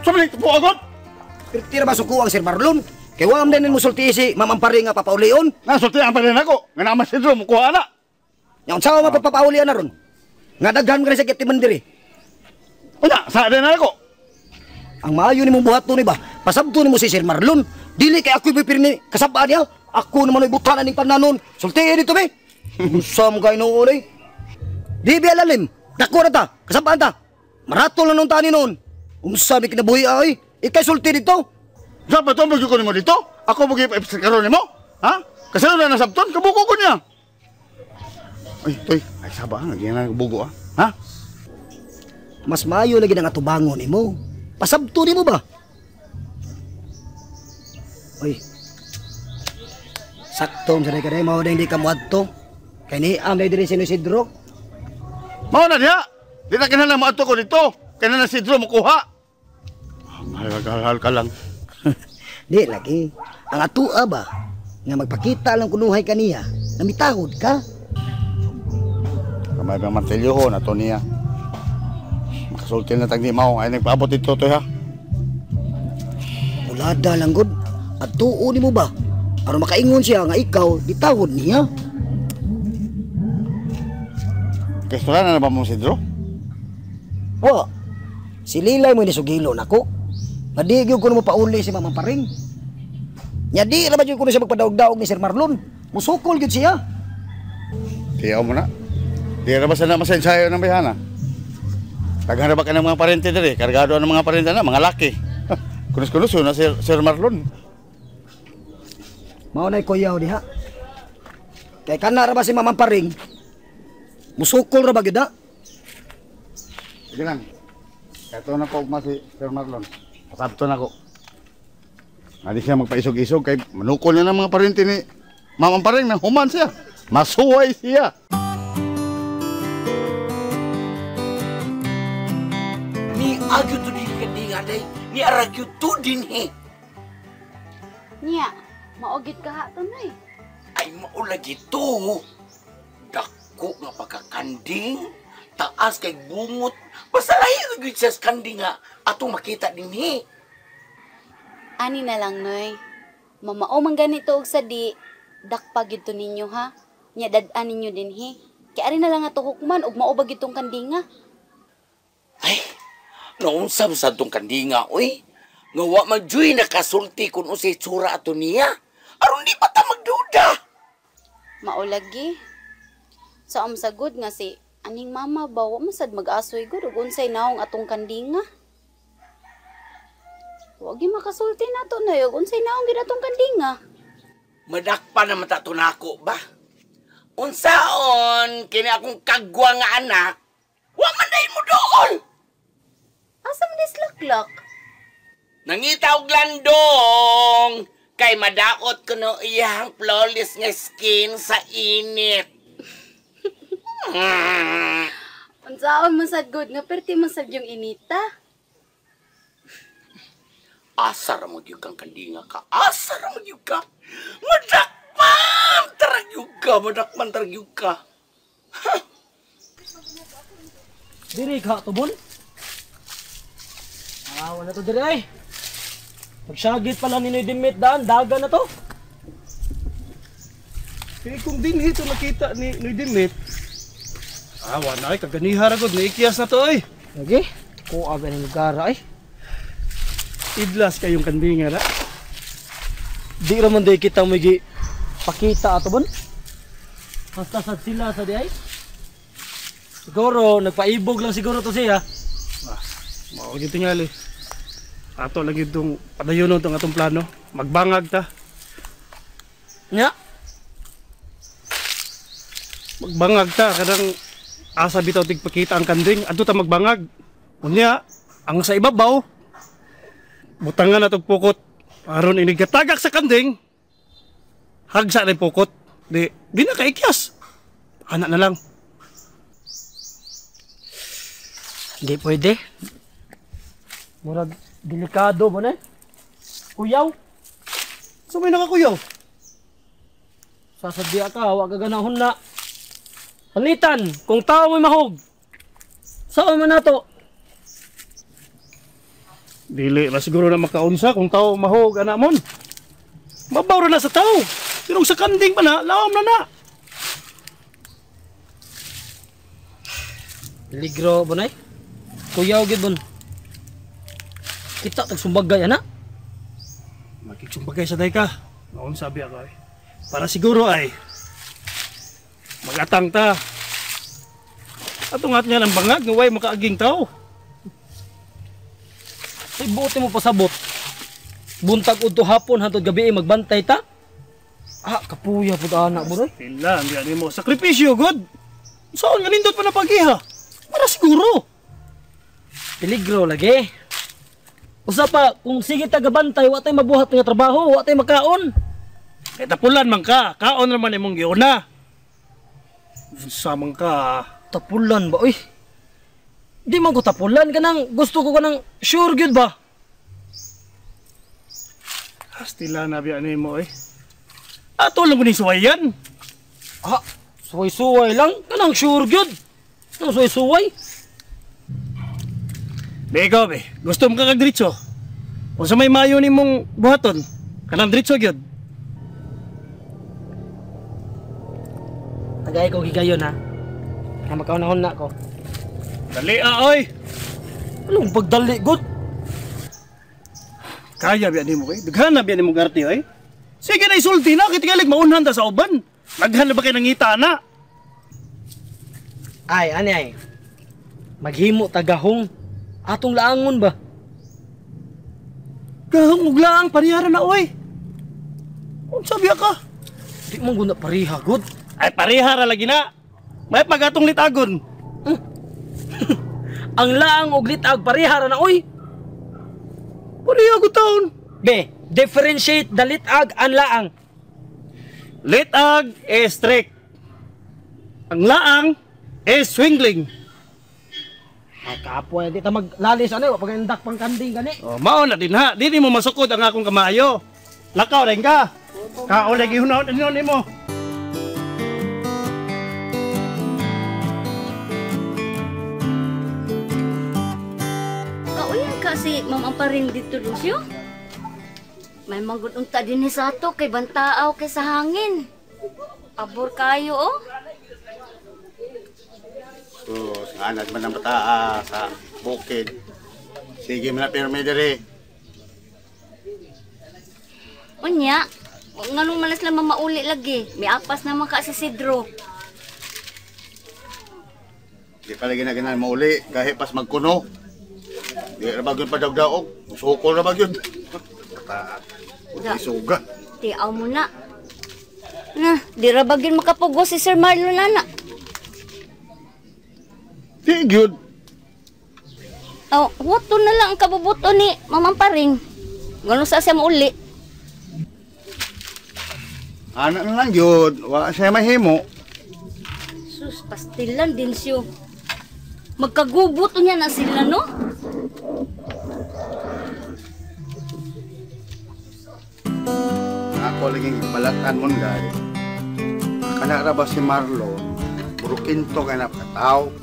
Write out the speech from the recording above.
Sumalik po agad. Pero tira ba suko ang Sir Marlon? Kay wa man din musulti si Ma'am Amparing nga papaulion. Nasulti ang parin ako. Nga naman si Drew mukuha na. Nya unsa man papauli na ron? Nga daghan ka sa gitiman diri. Unya, sa din ako. Ang maayo nimo buhaton ni ba? Pasabto nimo si Sir Marlon. Dili kay ako'y bipirni kasabaan niya. Ako naman ay butan aning pananon. Sultihin dito be. Unsa mo kay noon eh? Di bi alalim. Dako na ta. Kasabaan ta. Maratol na nung tani noon. Unsa mi kinabuhi ay? Ikay sulti dito. Sa pa to ko nimo dito? Ako mo gyud karon nimo? Ha? Kasi na nasabton kabuko ko niya. Ay, toy, ay saba nga na bugo ah. Ha? Mas maayo lagi ang atubangon nimo. Pasabto nimo ba? Oy. Sakto sa kay mao na hindi ka moadto. Kay ni am na diri si Isidro. Mao na diha. Di na kinahanglan moadto ko dito. Kay na Isidro mokuha. Mahal ka lang. Di lagi. Ang atua ba nga magpakita lang kunuhay kaniya, namitahod ka. Kamay bang martilyo ho na to niya. Makasulti na tag di mao ay nagpaabot dito to ha. Mulada lang gud. At tuo nimo ba? Aron makaingon siya nga ikaw ditahod niya. Kastoran na ba mo Isidro? Wa. Si Lilay mo nisugilo nako. Nga di gyud ko mo pauli si Mama Paring. Nya di ra ba gyud ko siya magpadaog-daog ni Sir Marlon. Musukol gyud siya. Tiyaw mo na. Di ra ba sana masensayo ng bayhana? Daghan ra ba ka ng mga parente diri? Kargado ang mga parente na, mga laki. Kunus-kunus na Sir Marlon. Mao nay kuyaw diha. Kay kana ra ba si Mama Paring? Musukol ra ba gyud na? Sige lang. Kato na po ugma si Sir Marlon. Pasabto na ko. Nga di siya magpaisog-isog kay manukol na ng mga parente ni Mama Paring nang human siya. Masuway siya. Ni agyo to din kandinga day. Ni aragyo to din he. Niya, maugit ka ha tunay. Ay maulagi to. Dako nga pagkakanding, taas kay bungot. Basta lahi gyud siya sa kanding nga atong makita din he. Ani na lang noy. Mamao man ganito og sadi, dakpa gyud to ninyo ha. Nya dad-an ninyo din he. Kay ari na lang ato hukman og mao ba gyud tong kandinga. Ay, naunsa sa tong kandinga oy. Nga wa man juy nakasulti kun unsay tsura ato niya. Aron di pa ta magduda. Maulagi. Sa amsagod nga si aning mama ba wa man sad mag-asoy gud og unsay naong atong kandinga. Wa gyud makasulti nato na og unsay naong gid atong kandinga. Madakpa naman ta tunako ba? Unsaon kini akong kagwa nga anak, wa man dayon mo dool. Asa man dislaklak? Nangita og landong kay madaot kuno iyang flawless nga skin sa init. Unsaon man sad gud nga perti man sad yung inita. Asa ra mo gyud kang kandinga ka. Asa ra mo gyud ka. Madakpan tarag gyud ka, madakpan tarag gyud ka. Diri ka tubol. Ah, wala to diri ay. Magsagit pala ni Noy Dimit daan, daga na to. Eh, kung dinhi to nakita ni Noy Dimit, ah, wala ay, kaganiha ra gud, naikyas na to ay. Lagi, kuha ba ng lugar ay. Idlas kayong kandinga ra. Di ra man day kita may gi pakita ato bon. Basta sad sila sa di ay. Siguro nagpaibog lang siguro to siya. Ah, mao gyud tingali. Ato lagi itong padayonon tong atong plano. Magbangag ta. Nya. Magbangag ta kanang asa bitaw tigpakita ang kanding. Adto ta magbangag. Unya ang sa ibabaw butangan na tog pukot. Aron inig katagak sa kanding, hagsa na pukot. Di na kaikyas. Ana na lang. Hindi pwede. Murag delikado mo na. Kuyaw. So may nakakuyaw. Sasadya ka, wa ka ganahon na. Palitan, kung tao mo'y mahog, saan man nato? Dili ra siguro na makaunsa kung tao mahog ana mon. Mabaw ra na sa tao. Pero sa kanding pa na, lawom na na. Peligro bon ay. Kuyaw gyud bon. Kita tag sumbagay ana. Makiksumbagay sa day ka. Maun sabi ako ay. Para siguro ay magatang ta. Ato nga niya ng bangag nga way makaaging tao. Say buot mo pasabot. Buntag udto hapon hantod gabi magbantay ta. Ah, kapuya pud ana bro. Pila ang diyan mo sakripisyo god. Saan nga nindot pa na pagiha? Para siguro. Peligro lagi. Usa pa kung sige ta gabantay wa tay mabuhat nga trabaho, wa tay makaon. Kay tapulan man ka, kaon ra man imong giuna. Unsa man ka? Tapulan ba oy? Di man ko tapulan kanang gusto ko kanang sure gyud ba? Hastila na biya nimo eh. Ato lang ko ni suwayan. Ah, suway-suway lang kanang sure gyud. Kanang suway-suway. Be ikaw be, gusto mo ka kag diretso? Unsa may mayo nimong buhaton? Kanang diretso gyud. Tagay ko gigayon ha. Kaya makaunahon na ko. Dali ah, oy. Anong pagdali god? Kaya biya nimo kay. Daghan na biya nimo arte oy. Sige na isulti na kay tingalig maunhan ta sa uban. Daghan na ba kay nangita na? Ay, ani ay. Maghimo tagahong atong laangon ba? Gahong ug laang parihara na oy. Unsa biya ka? Di man guna pareha god. Ay pareha ra lagi na. May pagatong litagon. Ang laang og litag pareha ra na oy. Pareha gud taon. Be, differentiate the litag and laang. Litag is strict. Ang laang is swingling. Ay kapoy, di ta maglalis ano, wa pagandak pang kanding gani. Oh, mao na din ha. Dili mo masukod ang akong kamayo. Lakaw rin ka. Kaon lagi hunahon nimo. Kauyan ka si Ma'am Amparing dito, Lucio. May manggod unta din sa ato kay bantaaw kay sa hangin. Pabor kayo oh. So, anad man ang bataa sa bukid. Sige man na pirmi diri. Unya, nganong malas lang mamauli lagi. May apas naman ka sa Sidro. Di pa lagi na ganahan mauli, kahit pas magkuno. Di ra ba gyud padagdaog, sukol ra ba gyud. Bataa. Isuga. Tiaw mo na. Na, di ra ba gyud makapugos si Sir Marlon ana. Di gyud. Oh, wato na lang ang kabubuto ni Ma'am Amparing. Ngano sa siya mauli? Ana na lang gyud, wa siya mahimo. Sus, pastilan din siyo. Magkagubuto niya na sila, no? Ako laging balatan mo dahil. Kana ra ba si Marlon? Puro kinto kay napakatao.